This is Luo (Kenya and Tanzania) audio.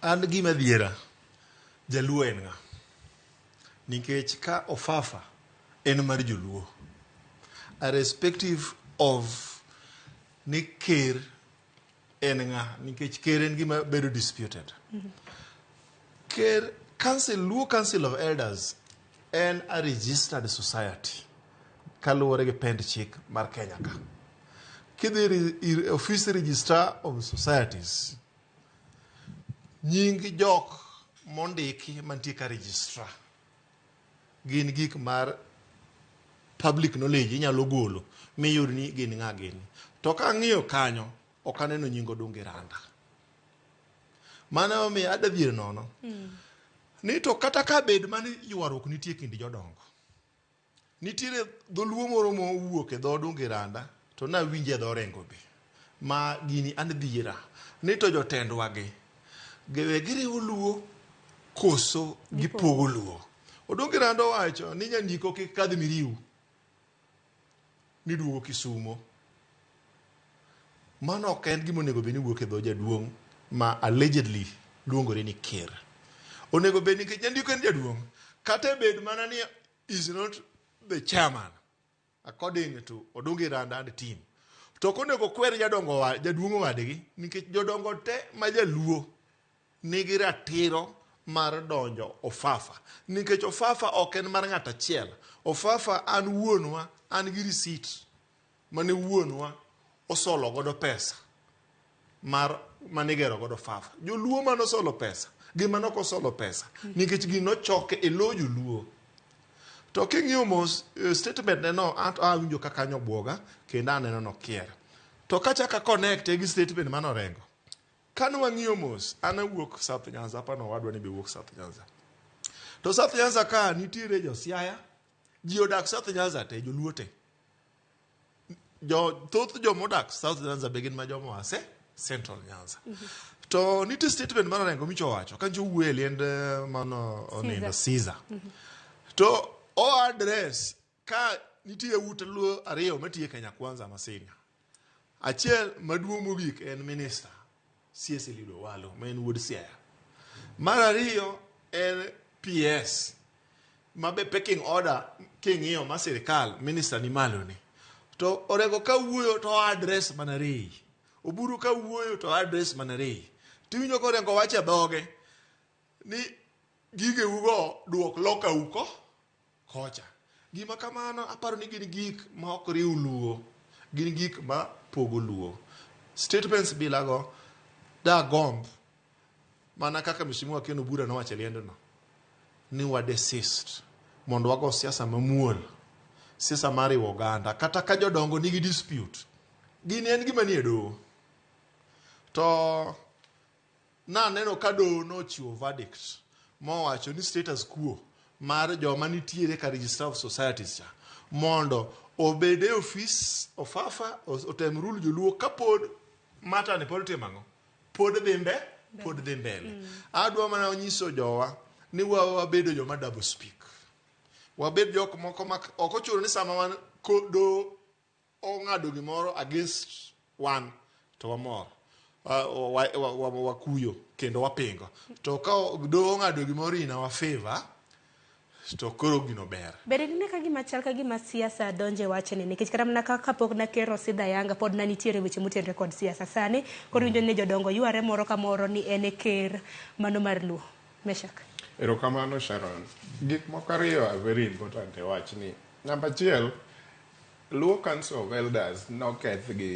An gima dhiera, Jaluo en ng'a? Nikech ka Ofafa en mar Joluo, irrespective of ni ker en ng'a, nikech ker en gima bedo disputed. Ker Council, Luo Council of Elders en a registered society kaluwore gi pend chik mar Kenya ka. Kidhi ir office registrar of societies, nying jok mondiki mantie ka registrar gin gik mar public knowledge inyalo golo miyud ni gin ng'a gini. To ka ang'iyo kanyo, ok aneno nying Odungi Randa. Mano omiyo adadhier nono. Ni to kata ka bed mani ywaruok nitie kind jodongo. Nitiere dholuo moro mowuok e dho Odungi Randa to nawinje e dho Orengo be. Ma gini an dhiera. Ni to jotendwa gi, we giriwo luo koso gipogo luo. Odungi Randa owacho ni nyandiko kik kadh miriu. Ni duogo Kisumo. Mano ok en gima onego bed ni wuok e dho jaduong' ma allegedly luongore ni ker. Onego bed nikech nyandiko en jaduong'. Kata bed mana ni is not the chairman according to Odungi Randa and team. To ok onego kwer jadongo wa, jaduong' wadgi nikech jodongo te ma jaluo nigi ratiro mar donjo Ofafa. Nikech Ofafa ok en mar ng'ato achiel. Ofafa an wuonwa, an gi receipt mane wuonwa osolo godo pesa mar mane igero godo Ofafa. Joluo mane osolo pesa gi mane ok osolo pesa nikech gino nochoke e lo joluo. To king'iyo mos statement ne no anto awinjo ka kanyo obwoga kendo aneno nokier. To kachako a connect gi statement mane Orengo. Kane wang'iyo mos, an awuok South Nyanza, apano owadwa ni be wuok South Nyanza. To South Nyanza ka nitiere jo Siaya, ji odak South Nyanza te, joluo te. Jo, thoth jomodak South Nyanza be gin ma joma ase Central Nyanza. To nitie statement mar Orengo micho wacho, ka ncho wuoyo e liend mano onindo Caesar. To o address ka nitie yawuot Luo ariyo matiyo e Kenya Kwanza ma senior. Achiel maduong' mogik en minista CS Eliud Owalo ma en wuod Siaya. Mar ariyo en PS ma be pecking order king'iyo ma sirikal minista ni malo ni. To Orengo ka wuoyo to address mana Rei. Oburu ka wuoyo to address mana Rei. Tiwinjo ka Orengo wacho e dhoge ni gigeugo duok loka uko kocha. Gima kamano aparo ni gin gik ma ok riw Luo, gin gik ma pogo Luo. Statements bilago dagomb mana kaka Mheshimiwa Ken Obura nowacho e liendno ni wa desist mondo wago siasa mamuol, siasa mar riwo oganda kata ka jodongo nigi dispute. Gini en gima nie doho. To Naneno ka doho nochiwo verdict mowacho ni status quo mar joma nitiere ka Registrar of Societies cha mondo obed e ofis Ofafa otem rule joluo kapod matter ni pod timo ang'o? Pod dhi mbe pod dhi mbele. Adwa mana nyiso jowa ni wa wabedo joma double speak. Wabed jok moko ma ok ochuno ni sama wan doho ong'ado gimoro against wan to wamor wakuyo kendo wapingo to ka doho ong'ado gimoro in our favor to koro gino ber. Bende dine ka gima chal ka gima siasa donje wachni nikech kata mana ka kapok naker Osidha Yanga pod na nitiere weche motenre kod siasa. Sani koro winjo ni jodongo yware moro ka moro ni en e ker mano mar Luo. Meshak. Erokamano Sharon. Gik moko ariyo are very important e wachni. Namba achiel, Luo Council of Elders noketh gi